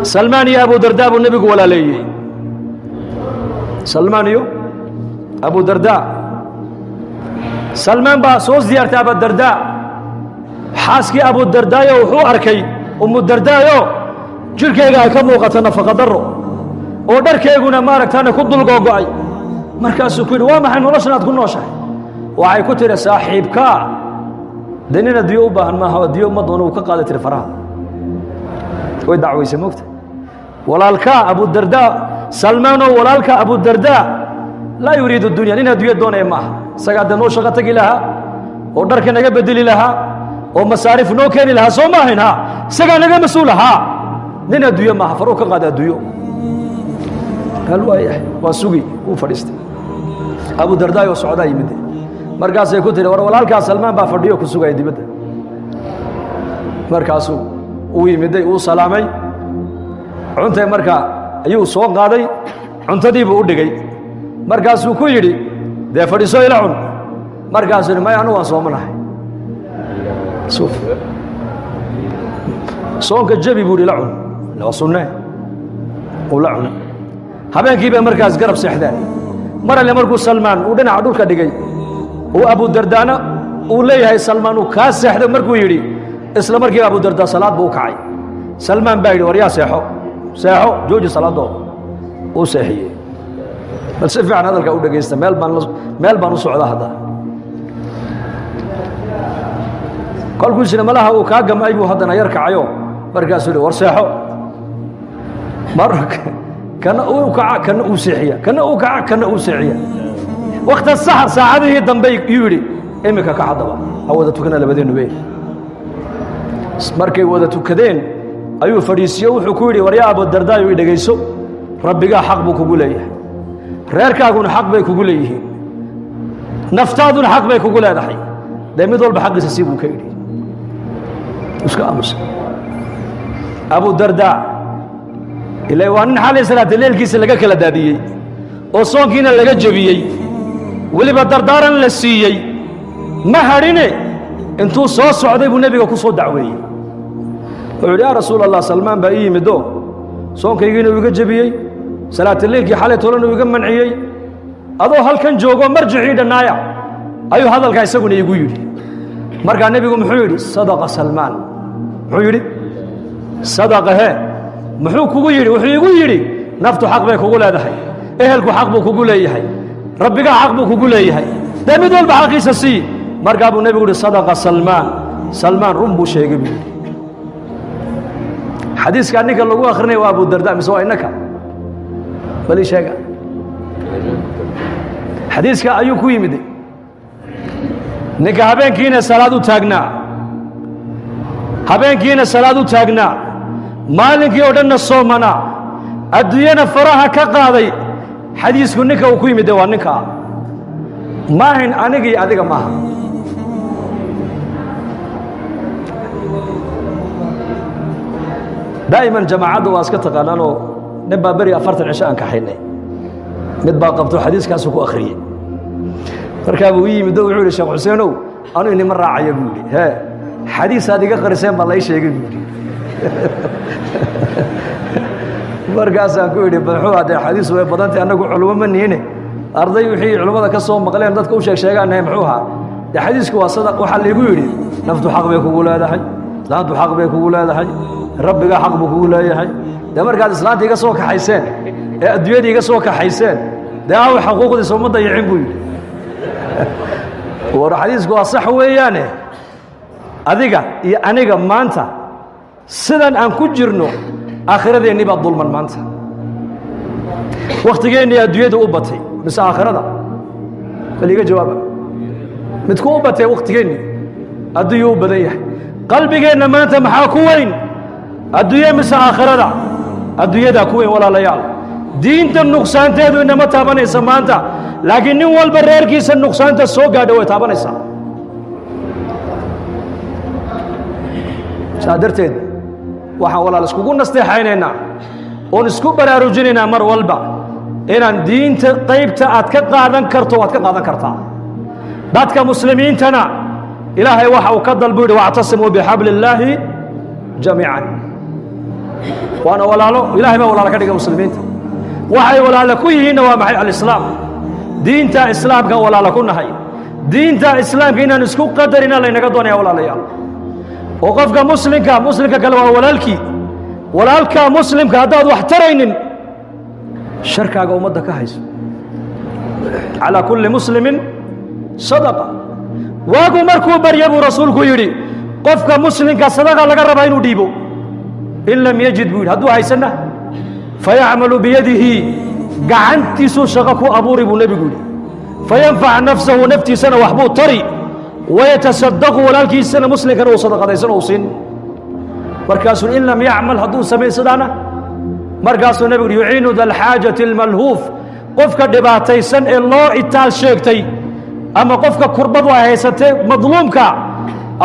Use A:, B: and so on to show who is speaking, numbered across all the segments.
A: Salmaan iyo Abudardaa buu nebigu walaaleeyey. Salmaan iyo Abudardaa. Salmaan baa soo siyaartay Abudardaa. Xaaskii Abudardaayo wuxuu arkay Umudardaayo jidhkayga ay ka muuqato nafaqadaro oo dharkeyguna maaragtaana ku dulgoogo'ay. Markaasuu ku yidhi, waa maxay noloshan aad ku nooshahay? Waxay ku tidhi, saaxiibkaa dee nin adduunyo u baahan maaha, adduunyo ma doono, uu ka qaaday tiri faraha. Way dacwaysay moogta. Walaalkaa Abudardaa, Salmaanoo, walaalka Abudardaa laa yuriidu dunya, nin adduunyo doonaya maaha. Isagaa dee noo shaqo tegi lahaa oo dharka naga bedeli lahaa oo masaarif noo keeni lahaa, soo ma ahayn? Ha, isagaa naga mas-uul ahaa. Nin adduunyo maaha, faruu ka qaada adduunyo. Hal waayahay, waa sugi. Wuu fadhiistay. Abudardaa oo socdaa yimid. Markaasay ku tihi, war walaalkaa Salmaan baa fadhiyo ku sugaya dibadda. Markaasuu uu yimiday, uu salaamay, cuntay markaa ayuu soo qaaday, cuntadiibuu u dhigay. Markaasuu ku yidhi, dee fadhiiso, ila cun. Markaasuu yidhi, maya, anu waan soomanahay. Suuf soonka jebi buu yidhi, la cun, waa sunne. Uu la cunay. Habeenkii bay markaas garab seexdeen. Mar alle markuu Salmaan uu dhinaca dhulka dhigay uu Abudardaana uu leeyahay, Salmaan uu kaa seexday markuu yidhi, isla markiiba Abudardaa salaad buu u kacay. Salmaan baa yidhi, war yaa, seexo, seexo, jooji salaadoo. Uu seexiyey. Bal si fiican hadalka u dhegaysta, meel baan u socdaa hadda. Kolkuusina malaha uu kaa gamay buu haddana yar kacayo. Markaasuu yidhi, war seexo. Mar kana uu kaca, kana uu seexiya, kana uu kaca, kana uu seexiya. Wakta saxar, saacadihii dambe yuu yidhi, iminka ka haddaba ha wada tukana labadeennu be. Markay wada tukadeen ayuu fadhiisiyo, wuxuu ku yidhi, war yaa Abudardaayo, i dhegayso. Rabbigaa xaq buu kugu leeyahay, reerkaaguna xaq bay kugu leeyihiin, naftaaduna xaq bay kugu leedahay. Dee mid walba xaqiisa sii, buu ka yidhi. Iska aamusa Abudardaa, ila waa nin xalay salaata leelkiisa laga kala daadiyey oo soonkiina laga jebiyey, weliba dardaaran la siiyey. Ma hadhine, intuu soo socday buu nebiga ku soo dacweeyey. Wuxuu yidhi, yaa Rasuul Allah, Salmaan baa ii yimido, soonkaygiina uu iga jebiyey, salaataleylkii xalay tolana uu iga manciyey. Adoo halkan joogo marjicii dhannaaya ayuu hadalkaa isaguna iigu yidhi. Markaa nebigu muxuu yidhi? Sadaqa Salmaan. Muxuu yidhi? Sadaqa. He, muxuu kugu yidhi? Wuxuu igu yidhi, naftu xaq bay kugu leedahay, ehelku xaq buu kugu leeyahay, rabbigaa xaq buu kugu leeyahay, dee mid walba xaqiisa sii. Markaa buu nebigu yidhi, sadaqa Salmaan, Salmaan run buu sheegay buu yidhi. Xadiiskaa ninka lagu akrinaya waa Abudarda mise waa innaka? Bal ii sheega, xadiiska ayuu ku yimid. Ninka habeenkiina salaad u taagnaa, habeenkiina salaad u taagnaa, maalinkii oo dhanna soomanaa, adduunyana faraha ka qaaday, xadiisku ninka uu ku yimid waa ninkaa, maahayn anigii adiga maaha. Daa'iman jamaacadda waa iska taqaanaanoo, nin baa beri 40 cisho aan kaxaynay, mid baa qabto xadiiskaasuu ku akhriyey. Markaa buu ii yimid oo wuxuu yidhi, Sheekh Xuseenow, anu inima raacaya buu yidhi. Hee, xadiisaad iga qariseen baa lai sheegay buu yidhi. Markaasaan ku yidhi, muxuu haddee xadiis way badantay, annagu culummo ma nihine, arday wixii culummada ka soo maqleen dadka u sheeg sheegaanahay. Muxuu ahaa? Dee xadiisku waa sadaq. Waxaa laygu yidhi, naftu xaq bay kugu leedahay, islaantu xaq bay kugu leedahay, rabbigaa xaq buu kugu leeyahay. Dee markaad islaanta iga soo kaxayseen ee adduunyada iga soo kaxayseen, dee aawe xaquuqdiisa uma dayicin buu yidhi. War xadiisku waa sax weeyaane, adiga iyo aniga maanta sidan aan ku jirno, aakhiradeennii baa dulman maanta. Wakhtigeennii adduunyada u batay mise aakhirada? Bal iga jawaaba, midku u batay? Wakhtigeennii adduunyuu u badan yahay. Qalbigeenna maanta maxaa ku weyn, adduunye mise aakhirada? Adduunyadaa ku weyn, walaalayaal. Diinta nuqsaanteedu inama taabanaysa maanta, laakiin nin walba reerkiisa nuqsaanta soo gaadha way taabanaysaa. Saa darteed waxaan walaal iskugu nasteexaynaynaa oon isku baraarujinaynaa mar walba inaan diinta qaybta aad ka qaadan karto waad ka qaadan kartaa. Dadka muslimiintana Ilaahay waxa uu ka dalbu yidhi, wactasimuu bixabli illaahi jamiican. Waana walaalo, Ilahay baa walaalo ka dhiga muslimiinta. Waxay walaalo ku yihiinna waa maxay? Alislaam, diinta islaamka walaalo ku nahay. Diinta islaamka inaan isku qadarina laynaga doonaya, walaalayaal. Oo qofka muslimka, muslimka kale waa walaalkii. Walaalka muslimka haddaad wax taraynin, sharkaaga ummadda ka hayso. Calaa kulli muslimin sadaqa. Waagu markuu barya buu rasuulku yidhi, qofka muslimka sadaqa laga rabaa inuu dhiibo. In lam yajid, buu yidhi, hadduu haysanna, fayacmalu biyadihi, gacantiisuu shaqo ku abuuri, buu nebigu yidhi. Fayanfac nafsahu, naftiisana waxbuu tari, wayatasadaqu, walaalkiisana muslimkana uu sadaqadaysan uu siin. Markaasuu in lam yacmal, hadduu samayn sidaana, markaasuu nebigu yidhi, yuciinu da alxaajati almalhuuf, qofka dhibaataysan ee loo itaal sheegtay ama qofka kurbadu ay haysatee madluumka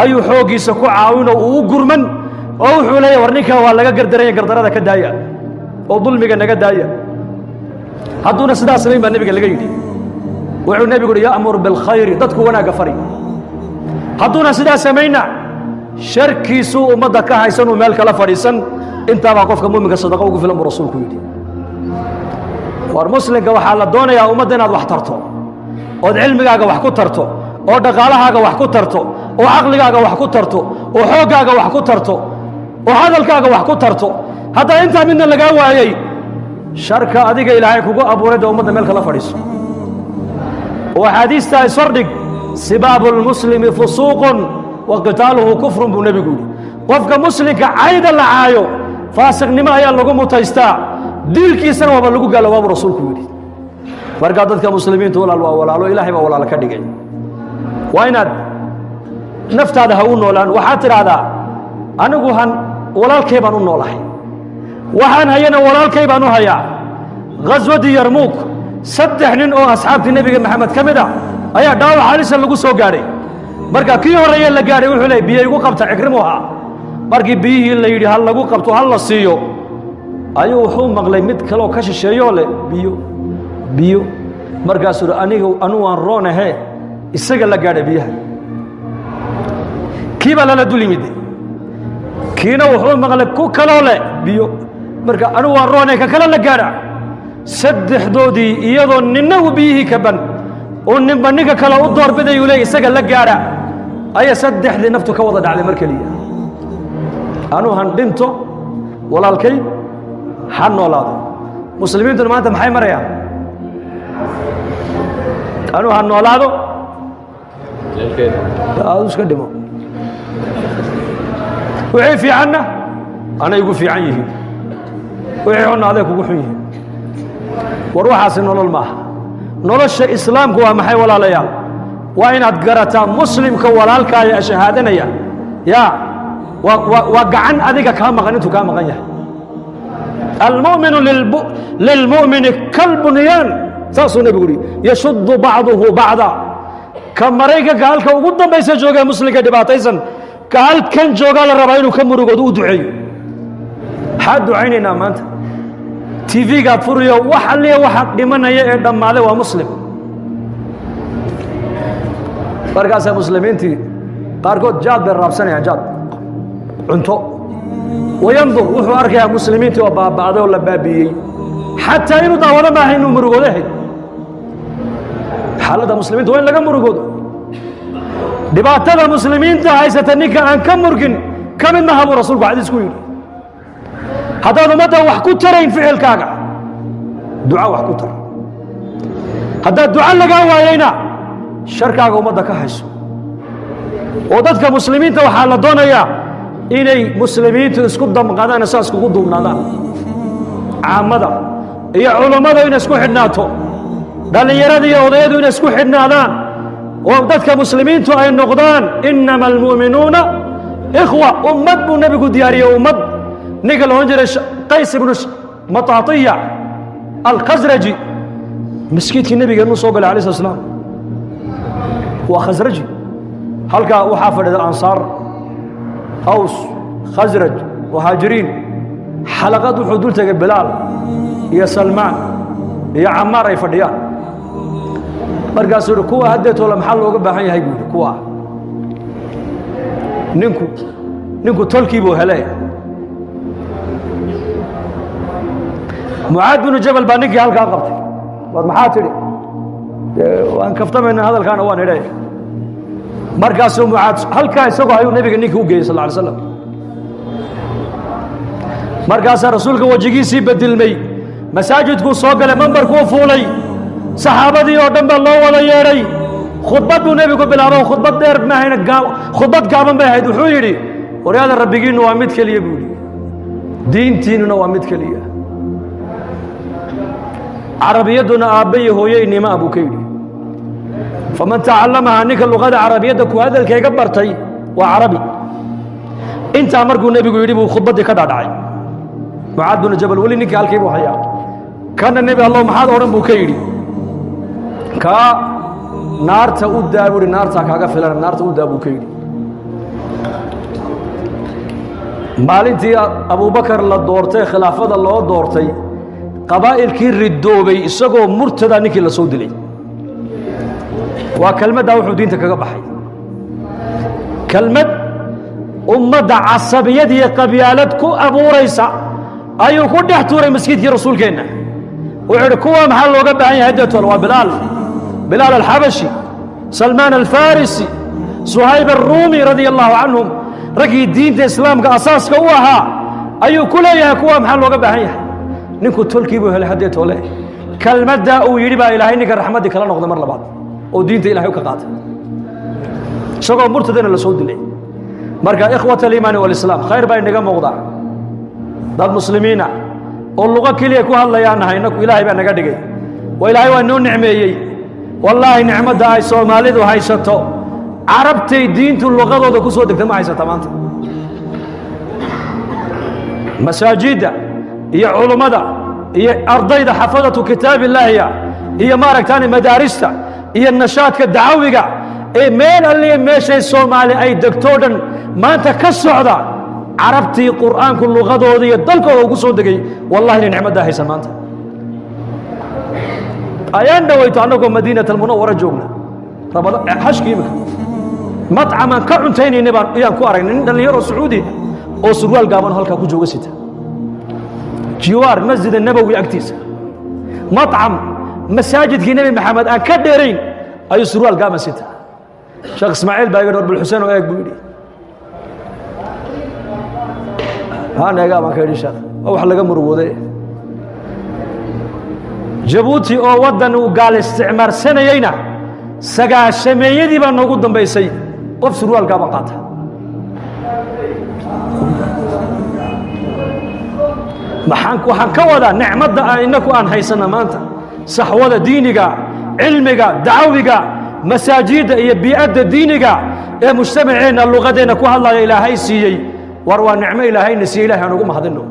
A: ayuu xooggiisa ku caawin oo uu u gurman, oo wuxuu leeyahy, war ninkan waa laga gardaranya, gardarada ka daaya oo dulmiga naga daaya. Hadduuna sidaas samayn, baa nebiga laga yidhi, wuxuu nebigu yidhi, ya'mur bilkhayri, dadku wanaagga fari. Hadduuna sidaas samayna, sharkiisuu ummadda ka haysan, uu meel kala fadhiisan. Intaabaa qofka muminka sadaqa ugu filan, buu rasuulku yidhi. War muslimka waxaa la doonayaa ummadda inaad wax tarto, ood cilmigaaga wax ku tarto, oo dhaqaalahaaga wax ku tarto, oo caqligaaga wax ku tarto, oo xooggaaga wax ku tarto, oo hadalkaaga wax ku tarto. Haddaa intaa midna lagaa waayey, sharka adiga Ilaahay kugu abuuray dee ummadda meel kala fadhiiso. Oo axaadiistaa ishordhig. Sibaabu lmuslimi fusuuqun wa qitaaluhu kufrun, buu nebigu yidhi. Qofka muslimka cayda la caayo faasiqnimo ayaa lagu mutaystaa, dilkiisana waaba lagu gaaloobaa, buu rasuulku yidhi. Markaa dadka muslimiintu, walaal, waa walaalo, Ilaahay baa walaalo ka dhigay. Waa inaad naftaada ha u noolaan. Waxaad tidhaahdaa, anigu han walaalkay baan u noolahay, waxaan hayana walaalkay baan u hayaa. Ghaswadii Yarmuuk, 3 nin oo asxaabtii Nebiga Maxamed ka mid a ayaa dhaawac halisa lagu soo gaadhay. Marka kii horreeye la gaadhay wuxuu leey, biyo igu qabta. Cikrimu ahaa. Markii biyihii la yidhi ha lagu qabto, ha la siiyo, ayuu wuxuu maqlay mid kaleoo ka shisheeyoo leh, biyo, biyo. Markaasuu uhi, aniga anu waan roonahe, isaga la gaadhay biyaha. Kii baa lala dul yimid. Kiina wuxuu maqlay ku kaloo leh biyo. Marka anigu waan roonay, ka kale la gaadha. Saddexdoodii, iyadoo ninna uu biyihii ka ban oo ninba ninka kale u doorbidayuu leey isaga la gaadha, ayaa saddexdii naftu ka wada dhacday mar keliya. Anuu han dhinto, walaalkay ha noolaado. Muslimiintuna maanta maxay marayaan? Anuu ha noolaado, adu iska dhimo. Wixii fiicanna anay igu fiican yihiin, wixii xunna aday kugu xun yihiin. War waxaasi nolol maaha. Nolosha islaamku waa maxay, walaalayaal? Waa inaad garataa muslimka walaalkaaya shahaadanaya ya waa gacan adiga kaa maqan intuu kaa maqan yahay. Almu'minu lilmu'mini kalbunyaan, saasuu nebigu yidhi, yashuddu bacduhu bacda. Ka Maraykanka halka ugu dambaysa jooga muslimka dhibaataysan, ka halkan joogaa la rabaa inuu ka murugoodo, u duceeyo. Maxaad ducaynaynaa maanta? TV-gaad furiyo, wax alliya waxa dhimanaya ee dhammaaday waa muslim. Markaasaa muslimiintii qaarkood jaad bay raabsanayaan, jaad cunto. Wayandur, wuxuu arkayaa muslimiintii oo baaba'day oo la baabi'iyey. Xataa inuu daawado maaha, inuu murugoodo ahayd. Xaaladda muslimiinta waa in laga murugoodo. Dhibaatada muslimiinta haysata ninka aan ka murgin ka mid maha, buu rasuulku xadiis ku yidhi. Haddaad ummadda wax ku tarayn ficilkaaga, duca wax ku tar. Haddaad duco lagaa waayeyna, sharkaaga ummadda ka hayso. Oo dadka muslimiinta waxaa la doonayaa inay muslimiintu isku damqadaan, saas kugu duubnaadaan, caamada iyo culummadu inay isku xidhnaato, dhallinyarada iyo odayadu inay isku xidhnaadaan, oo dadka muslimiintu ay noqdaan innama almu'minuuna ikhwa. Ummad buu nebigu diyaariyey. Ummad ninka la odhan jiray Qays ibnu Mataatiya Alkhasraji maskiidkii nebigeenu soo galay alayh slat slam. Waa Khasraji. Halkaa waxaa fadhida Ansaar, Aws, Khasraj, Muhaajiriin. Xalaqad wuxuu dul tegay Bilaal iyo Salmaan iyo Camaar ay fadhiyaan. Markaasuu yihi, kuwa haddeetoola maxaa looga baahan yahay, buu yidhi. Kuwa ninku tolkii buu hele. Mucaad binu Jabal baa ninkii halkaa qabtay. War maxaa tidhi? Waan kaftamayna, hadalkaana waan idhay. Markaasuu Mucaad halkaa isagoo ayuu nebiga ninkii u geeyey sal lla alay slam. Markaasaa rasuulka wejigiisii bedilmay. Masaajidkuu soo galay, mambarkuu fuulay, saxaabadii oo dhan baa loo wada yeedhay. Khudbad buu nebigu bilaabo. Khudbad dheer maahayna, khudbad gaaban bay ahayd. Wuxuu yidhi: "Waryaada, rabbigiinnu waa mid keliya," buu yidhi, "diintiinnuna waa mid keliya, carabiyadduna aabba iyo hooyeynima," buu ka yidhi. "فمن تعلمها", ninka luqada carabiyadda ku hadalkayga bartay waa carabi. Intaa markuu nebigu yidhi buu khudbaddii ka dhaadhacay. Mucaad binu Jabal weli ninkii halkii buu hayaa. Kana: "Nebi Allow, maxaad odhan?" buu ka yidhi. "Kaa naarta u daa," buu ihi. "Naartaa kaaga filan, naarta u daa," buu ka yidhi. Maalintii Abubakar la doortay, khilaafada loo doortay, qabaa'ilkii ridoobay isagoo murtada ninkii la soo dilay. Waa kelmaddaa wuxuu diinta kaga baxay, kelmad ummadda casabiyad iyo qabyaalad ku abuuraysa ayuu ku dhex tuuray masjidkii rasuulkeenna. Wuxuu idhi: "Kuwa maxaa looga baahan yahay deetol? Waa Bilaal, Bilaal Alxabashi, Salmaan Alfarisi, Suhayb Aruumi radia allahu canhum, raggii diinta islaamka asaaska u ahaa," ayuu ku leeyahay. "Kuwa maxaa looga baahan yahay?" Ninku tolkii buu helay haddee toole. Kelmaddaa uu yidhi baa Ilaahay ninka raxmaddii kala noqday mar labaad oo diinta Ilahay ka qaatay, isagoo murtadana la soo dilay. Marka إخوة الإيمان والإسلام, khayr baa inaga muuqda. Dad muslimiina oo luqo keliya ku hadlayaan nahay inaku. Ilaahay baa naga dhigay, waa Ilaahay waa inoo nicmeeyey. Wallaahi, nicmadda ay Soomaalidu haysato carabtay diintu luqadooda ku soo degta ma haysata maanta. Masaajidda iyo culummada iyo ardayda حفظة كتاب الله iya iyo maaragtaani madaarista iyo nashaadka dacawiga ee meel alliya meeshay Soomaali ay degtoo dhan maanta ka socda, carabtii qur'aanku luqadooda iyo dalkooda ugu soo degay, wallahi inay nicmaddaa haysan maanta. Ayaan dhawayto annagoo Madiinat Almunawara joogna, rabada xashkii imika, matcamaan ka cuntaynayna baan ayaan ku aragnay nin dhallinyaro Sacuudi oo surwaal gaaban halkaa ku jooga sita, jiwaar Masjid Nabowi agtiisa, matcam masaajidkii Nebi Maxamed aan ka dheerayn ayuu surwaal gaaban sita. Sheekh Ismaaciil baa iga dhor Bulxuseen oo eeg buu yidhi. Haan eegaa baan ka yidhi. Sheekh, waa wax laga murugooday. Jabuuti oo waddan uu gaal isticmaarsanayeyna sagaashameeyadii baa noogu dambaysay qof surwaal gaaban qaata. Maxaan waxaan ka wadaa? Nicmadda aan innaku aan haysanna maanta, saxwada diiniga, cilmiga dacawiga, masaajidda iyo bii'adda diiniga ee mujtamaceenna luqadeenna ku hadlaya Ilaahay siiyey, war waa nicmo Ilaahayna siiyey. Ilahay aan ugu mahadinno.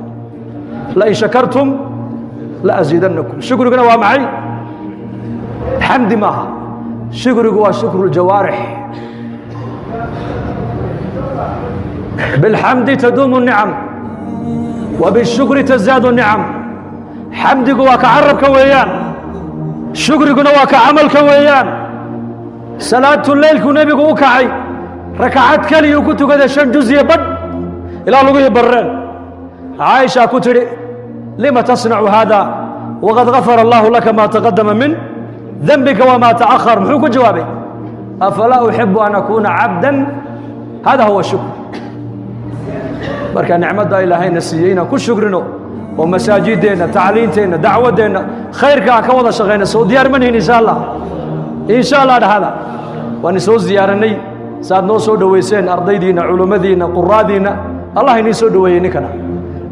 A: لئن شكرتم لأزيدنكم. Shukriguna waa maxay? Xamdi maaha, shukrigu waa shukru ljawaarix. بالحمد تدوم النعم وبالشكر تزداد النعم. Xamdigu waa ka carabka weeyaan, shukriguna waa ka camalka weeyaan. Salaatu leylku nebigu u kacay, rakacad keliyuu ku tukaday shan juz iyo badh ilaa lugihii barreen. Caaisha ku tidhi: "لم تصنع هذا وقد غفر الله لك ما تقدم من ذنبك وما تأخر؟" Muxuu ku jawaabay? "أفلا أحب أن أكون عبدا". هذا هو الشكر. Marka nicmadda Ilaahayna siiyey inaan ku shukrino oo masaajideenna, tacliinteenna, dacwaddeenna, khayrka aan ka wada shaqayna, soo diyaar ma nihin? Insha Allah, insha Allah dhahada. Waan isoo ziyaaranay, saad noo soo dhoweyseen, ardaydiinna, culummadiinna, quraadiinna, Allah inii soo dhoweeyey. Ninkana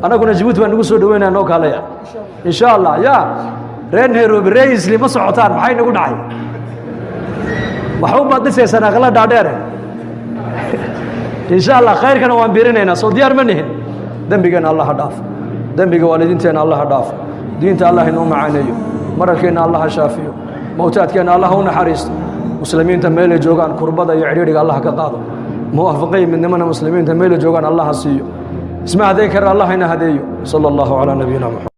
A: annaguna Jabuuti baan nagu soo dhoweynaya, noo kaalaya insha Allah. Ya reer Nairobi, reer Isli, ma socotaan? Maxay nagu dhacay? Waxu baad dhisaysaan aqla dhaadheere. Insha Allah khayrkana waan biirinaynaa. Soo diyaar ma nihin? Dembigeenna Allah ha dhaafo, dembiga waalidiinteenna Allah ha dhaafo, diinta Allah inoo macaaneeyo, maralkeenna Allah ha shaafiyo, mawtaadkeenna Allah u naxariisto, muslimiinta meelay joogaan kurbada iyo cidhiidhiga Allah ka qaado, muwaafaqay midnimana muslimiinta meelay joogaan Allah ha siiyo. Isma hadeyn kara, Allah ina hadeeyo. Sala allahu calaa nabiyina Muxamed.